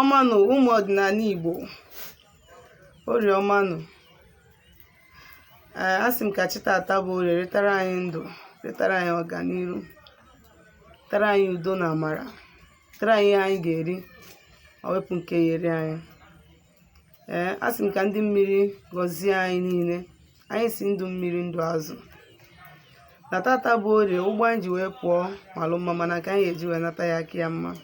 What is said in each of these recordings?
Orie ọma nụ, ụmụ ọdịnala Igbo, orie ọma nụ. Ee, asị m ka chi tata bụ orie retara anyị ndụ, retara anyị ọganiru, retara anyị udo na amara, retara anyị ihe anyị ga-eri ma wepụ nke ya eri anyị. Ee, asị m ka ndị mmiri gọzie anyị niile. Anyị si ndụ mmiri, ndụ azụ. Na tata bụ orie, ụgbọ anyị ji wee pụọ malụ mma, mana ka anyị eji wee nata ya aka ya mma.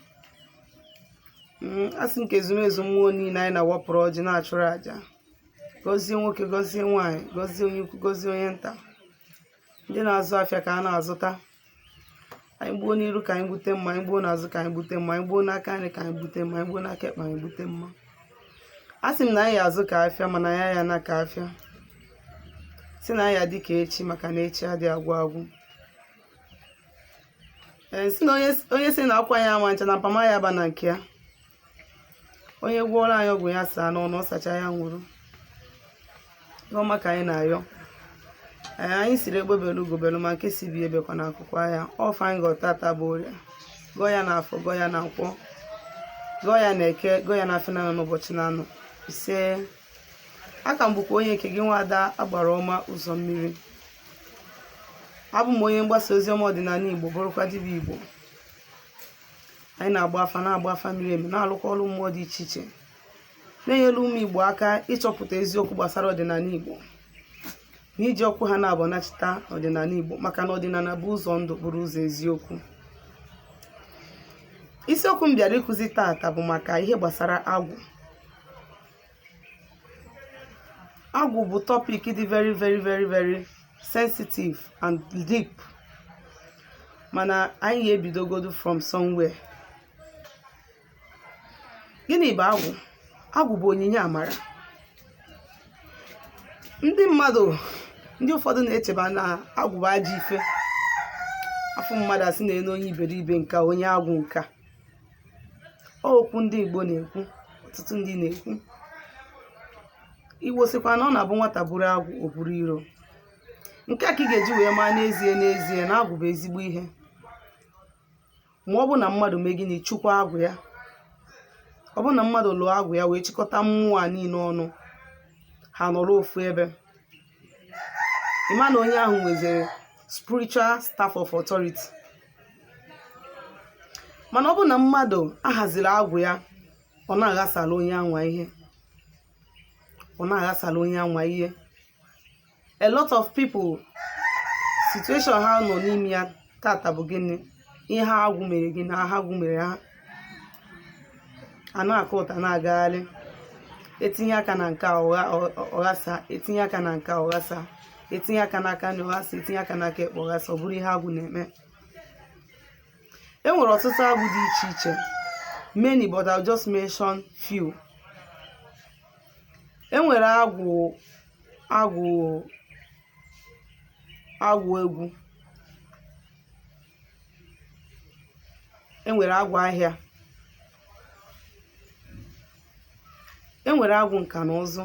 Asị m ka ezumezu mmụọ niile anyị na-awapụrụ ọjị, na-achụrụ àjà, gọzie nwoke, gọzie nwaanyị, gọzie onye ukwu, gọzie onye nta, ndị na-azụ afịa ka a na-azụta. Anyị gbuo n'iru ka anyị gbute mma, anyị gbuo n'azụ ka anyị gbute mma, anyị gbuo n'aka nri ka anyị gbute mma, anyị gbuo n'aka ekpe anyị gbute mma. A sị m na anyị azụ ka afịa, mana ya ya na ka afịa si na anyị dị ka echi, maka na echi adịghị agwụ agwụ. Ee, si na onye si na akwa ya ama ncha na mpama ya aba na nke ya. Onye gwọọrọ anyị ọgwụ ya saa n'ọnụ, ọ sacha ya nwụrụ. Ihe ọma ka anyị na-ayọ. Ee, anyị siri egbe belu ugo belu, ma nke si ibe ebekwa na akụkụ ahịa ọfọ anyị gọọ tata bụ orie. Gọọ ya na afọ, gọọ ya na nkwọ, gọọ ya na eke, gọọ ya na afọ na n'ụbọchị na anọ ise. Aka m bụkwa onye nke gị, nwaada agbara ọma ụzọ mmiri. Abụ m onye mgbasa ozi ọma ọdịnala Igbo, bụrụkwa dibịa Igbo. Anyị na-agba afa, na-agba afa miri emi, na-alụkwa ọrụ mmụọ dị iche iche, na-enyere ụmụ Igbo aka ịchọpụta eziokwu gbasara ọdịnala Igbo na iji ọkụ ha na-abụ nachita ọdịnala Igbo, maka na ọdịnala bụ ụzọ ndụ, bụrụ ụzọ eziokwu. Isiokwu m bịara ịkụzi tata bụ maka ihe gbasara agwụ. Agwụ bụ topic dị very, very, very, very sensitive and deep, mana anyị ga-ebidogodu from somewhere. Gịnị bụ agwụ? Agwụ bụ onyinye amara. Ndị mmadụ, ndị ụfọdụ na-echeba na agwụ bụ ajọ ife. Afọ mmadụ asị na-ene onye iberibe, nka onye agwụ nka. Okwu ndị Igbo na-ekwu, ọtụtụ ndị na-ekwu. Igbo sịkwa na ọ na-abụ nwata buru agwụ, o buru iro. Nke a ka ị ga-eji wee maa n'ezie n'ezie na agwụ bụ ezigbo ihe, ma ọ bụ na mmadụ mee gịnị? Chukwa agwụ ya. Ọ bụ na mmadụ lụọ agwụ ya wee chịkọta mmụọ a niile ọnụ, ha nọrọ ofu ebe, ịma na onye ahụ nwezere spiritual staff of authority. Mana ọ bụ na mmadụ ahaziri agwụ ya, ọ na-aghasala onye anwa ihe, ọ na-aghasala onye anwa ihe. A lot of people, situation ha nọ n'ime ya tata bụ gịnị? Ihe agwụ mere gị na ha agwụ mere ha. A na-akụ ụta, na-agagharị, etinye aka na nke a, ọghasa, etinye aka na nke a, ọghasa, etinye aka n'aka nri, ọghasa, etinye aka n'aka ekpe, ọghasa. Ọ bụrụ ihe agwụ na-eme. E nwere ọtụtụ agwụ dị iche iche, many, but I'll just mention few. E nwere agwụ, agwụ, agwụ egwu, e nwere agwụ ahịa, e nwere agwụ nka na ụzụ,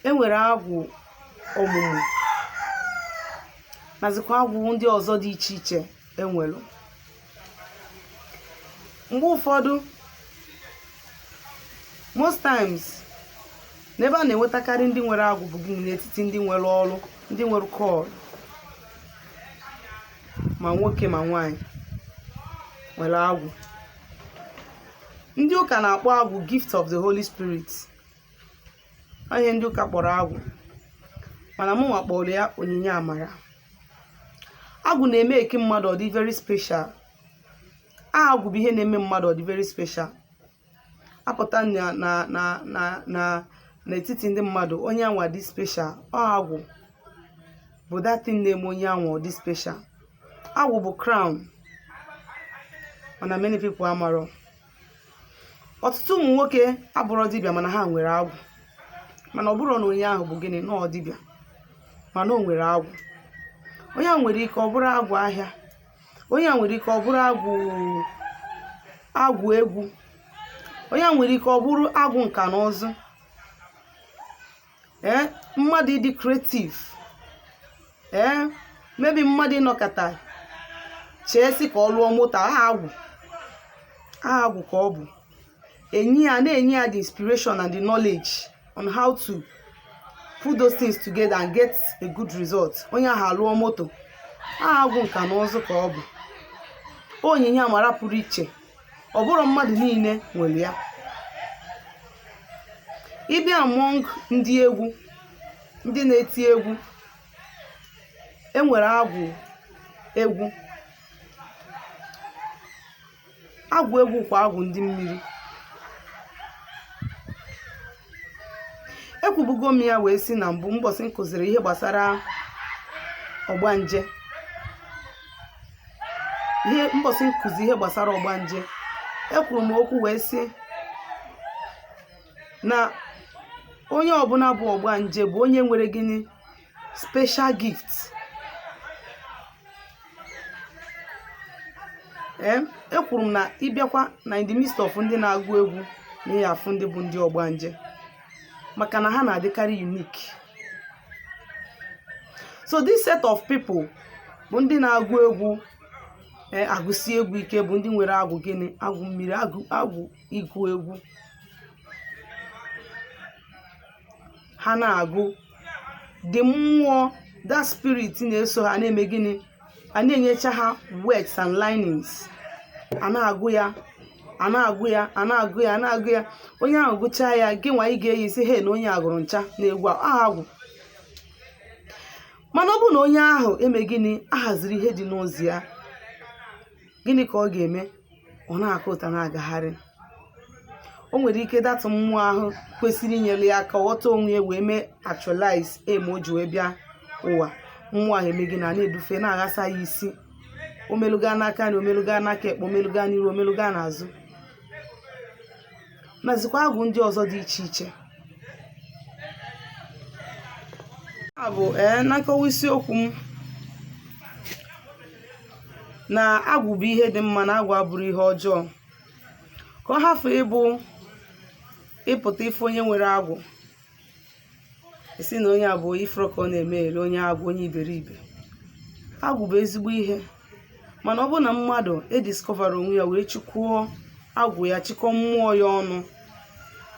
e nwere agwụ ọmụmụ, nazikwa agwụ ndị ọzọ dị iche iche. Enwere mgbe ụfọdụ, most times, n'ebe a na-enwetakarị ndị nwere agwụ bụ gịnị? N'etiti ndị nwere ọrụ, ndị nwere call, ma nwoke ma nwaanyị nwere agwụ. Ndị ụka na-akpọ agwụ gift of the Holy Spirit. Ọ ihe ndị ụka kpọrọ agwụ, mana mụnwa kpọrọ ya onyinye amara. Agwụ na-eme eke mmadụ ọ dị very special. Agwụ bụ ihe na-eme mmadụ ọ dị very special, apụta na na na na na n'etiti ndị mmadụ, onye anwa dị special. Ọ agwụ bụ that thing na-eme onye anwa ọ dị special. Agwụ bụ crown, mana many people amarọ. Ọtụtụ ụmụ nwoke abụrọ dibịa, mana ha nwere agwụ. Mana ọ bụrụ na onye ahụ bụ gịnị na ọ dibịa, mana o nwere agwụ. Onye ahụ nwere ike ọ bụrụ agwụ ahịa, onye ahụ nwere ike ọ bụrụ agwụ, agwụ egwu, onye ahụ nwere ike ọ bụrụ agwụ nka na ụzụ. Ee, mmadụ ịdị creative, ee, maybe mmadụ ịnọkọta chee sị ka ọ lụọ moto, aha agwụ. Agwụ ka ọ bụ enye ya, na-enye ya the inspiration and the knowledge on how to put those things together and get a good result. Onye ahụ alụọ moto. Agwụ nka na ụzụ ka ọ bụ, onyinye amara pụrụ iche. Ọ bụrụ mmadụ niile nwere ya. Ịbịa among ndị egwu, ndị na-eti egwu, enwere agwụ egwu. Agwụ egwu kwa agwụ ndị mmiri. Ekwubugo m ya wee sị na mbụ, mbọsị m kụziri ihe gbasara ọgbanje, ihe mbọsị m kụzi ihe gbasara ọgbanje, ekwuru m okwu wee sị na onye ọbụla bụ ọgbanje bụ onye nwere gịnị? Special gift. Ee, ekwuru m na ịbịakwa na in the midst of ndị na-agụ egwu, na ị ya-afụ ndị bụ ndị ọgbanje, maka na ha na-adịkarị unique. So this set of people bụ ndị na-agụ egwu, agụsi egwu ike, bụ ndị nwere agwụ gịnị? Agwụ mmiri, agwụ ịgụ egwu. Ha na-agụ, the mmụọ, that spirit na-eso ha, na-eme gịnị? A na-enyecha ha words and linings. A na-agụ ya, a na-agụ ya, a na-agụ ya, a na-agụ ya. Onye ahụ gụchaa ya, gị nwa ị ga-eyi sị he na onye a gụrụ ncha na egwu a agwụ. Mana ọ bụrụ na onye ahụ eme gịnị? Ahaziri ihe dị n'ụzọ ya, gịnị ka ọ ga-eme? Ọ na-akụ ụta na-agagharị. O nwere ike that mmụọ ahụ kwesịrị inyere ya aka ghọta onwe ya wee mee actualize aim o ji wee bịa ụwa, mmụọ ahụ eme gịnị? A na-edufe, na-aghasa ya isi. Omeluga n'aka na omeluga n'aka ekpe, omeluga n'iru, omeluga n'azụ. Nazikwa agwụ ndị ọzọ dị iche iche. A bụ ee na nkọwa isiokwu m na agwụ bụ ihe dị mma, na agwụ abụrọ ihe ọjọọ. Ka ọ hafụ ịbụ ịpụta ife onye nwere agwụ, esi na onye a bụ ifuru ka ọ na-eme ere, onye agwụ, onye iberibe. Agwụ bụ ezigbo ihe, mana ọ bụrụ na mmadụ ediscover onwe ya wee chịkwuo agwụ ya, chịkọ mmụọ ya ọnụ,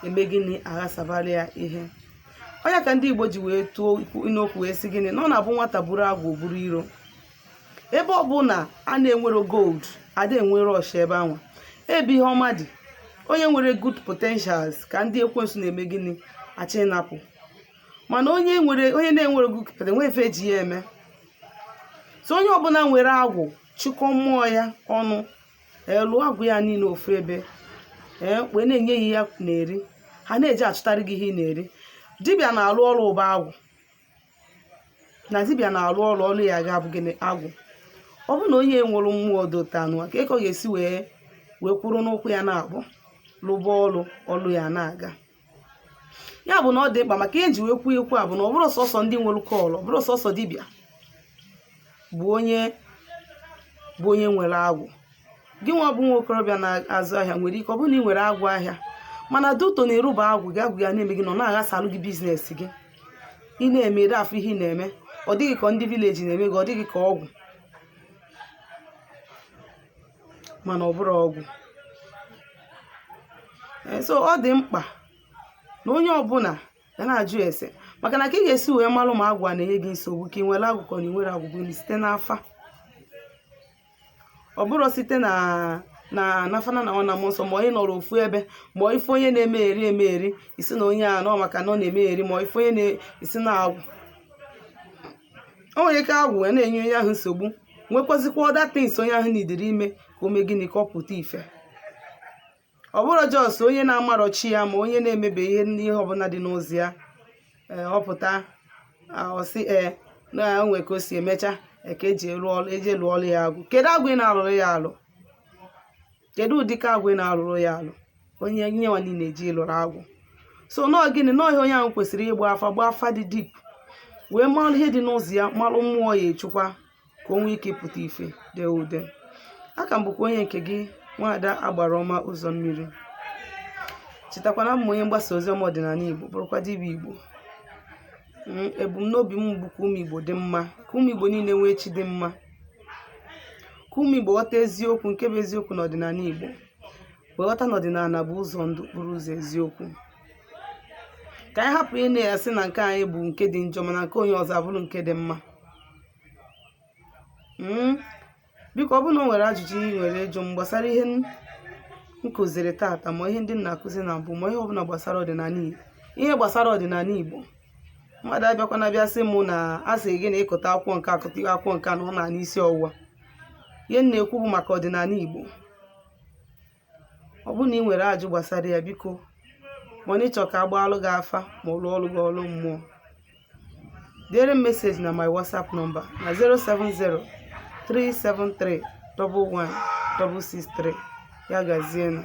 eme gịnị? Aghasabara ya ihe. Onye ka ndị Igbo ji wee tụọ n'okwu wee sị gịnị? Na ọ na-abụ nwata buru agwụ, buru iro. Ebe ọ bụ na a na-enwero gold, ada enwe rush ebe anwa. Ebe ihe ọma dị, onye nwere good potentials ka ndị ekwensu na-eme gịnị? Achọ ịnapụ. Mana onye nwere, onye na-enwero good potential, enwe ife eji ya eme. So onye ọbụla nwere agwụ, chịkọ mmụọ ya ọnụ, lụọ agwụ ya niile ofu ebe, ee, wee na-enye ya ya na-eri, ha na-eji achụtarị gị ihe ị na-eri. Dibịa na-alụ ọrụ ụba agwụ, na dibịa na-alụ ọrụ, ọrụ ya ga-abụ gịnị? Agwụ. Ọ bụrụ na onye nwere mmụọ dota anụ, ka ọ ga-esi wee kwụrụ n'ụkwụ ya na-abụ lụba ọrụ, ọrụ ya na-aga. Ya bụ na ọ dị mkpa, maka ihe nji wee kwuo ekwu a bụ na ọ bụrụ sọsọ ndị nwere call, ọ bụrụ sọsọ dibịa bụ onye nwere agwụ. Gị nwa bụ nwa okorobịa na-azụ ahịa nwere ike ọ bụrụ na ị nwere agwụ ahịa, mana due to na ịrụba agwụ gị, agwụ ya na-eme gị na ọ na-aghasalụ gị business gị. Ị na-eme ere afọ ihe ị na-eme, ọ dịghị ka ndị village na-eme gị, ọ dịghị ka ọgwụ, mana ọ bụrụ ọgwụ. So ọ dị mkpa na onye ọbụla ga na-ajụ ese, maka na ka ị ga-esi wee malụ ma agwụ a na-enye gị nsogbu, ka ị nwere agwụ ka ọ na ị nwere agwụ, bụ site n'afa. Ọ bụrụ site na nafana na nwana mmụọ nsọ, ma onye nọrọ ofu ebe, ma ife onye na-emegheri emegheri, isi na onye a nọ maka na ọ na-emegheri, ma ife onye na-esi na agwụ. O nwere ike agwụ wee na-enye onye ahụ nsogbu, nwekwazikwa other things onye ahụ nidiri ime ka o mee gịnị? Ka ọ pụta ife. Ọ bụrụ just onye na-amarọ chi ya, ma onye na-emebe ihe n'ihe ọbụla dị n'ụzọ ya, ee, ọ pụta, ọ sị ee na onwe ka o si emecha ka eji elu ọrụ, eji lụọ ọrụ ya agwụ. Kedu agwụ ị na-alụrụ ya alụ? Kedu ụdịka agwụ ị na-alụrụ ya alụ? Onye nyewa niile eji lụrụ agwụ. So nọọ gịnị? Nọọ ihe onye ahụ kwesịrị ịgba afa, gba afa dị deep, wee malụ ihe dị n'ụzọ ya, malụ mmụọ ya echukwa, ka o nwee ike ịpụta ife dee ude. Aka m bụkwa onye nke gị, nwaada agbara ọma ụzọ mmiri. Chetakwana m onye mgbasa ozi ọma ọdịnala Igbo, bụrụkwa dibịa Igbo. Ebumnobi m bụ ka ụmụ Igbo dị mma, ka ụmụ Igbo niile nwee chi dị mma, ka ụmụ Igbo ghọta eziokwu nke bụ eziokwu n'ọdịnala Igbo. Wee ghọta na ọdịnala bụ ụzọ ndụ, bụrụ ụzọ eziokwu. Ka anyị hapụ ị na-asị na nke anyị bụ nke dị njọ, mana nke onye ọzọ abụrụ nke dị mma. Biko, ọ bụrụ na o nwere ajụjụ ị nwere ịjụ m gbasara ihe m kụziri tata, ma ihe ndị m na-akụzi na mbụ, ma ihe ọbụla gbasara ọdịnala Igbo, ihe gbasara ọdịnala Igbo, mmadụ abịakwana bịa sị mụ na a sị gị na ịkụta akwụkwọ nke akụta akwụkwọ nke a na ọ na n'isi ọwụwa. Ihe m na-ekwu bụ maka ọdịnala Igbo. Ọ bụrụ na ị nwere ajụ gbasara ya, biko, mana ịchọ ka agbaalụ gị afa ma ọ lụọ ọrụ gị ọrụ mmụọ, dere m message na my WhatsApp number na 070 373 11 663. Ya gazienụ.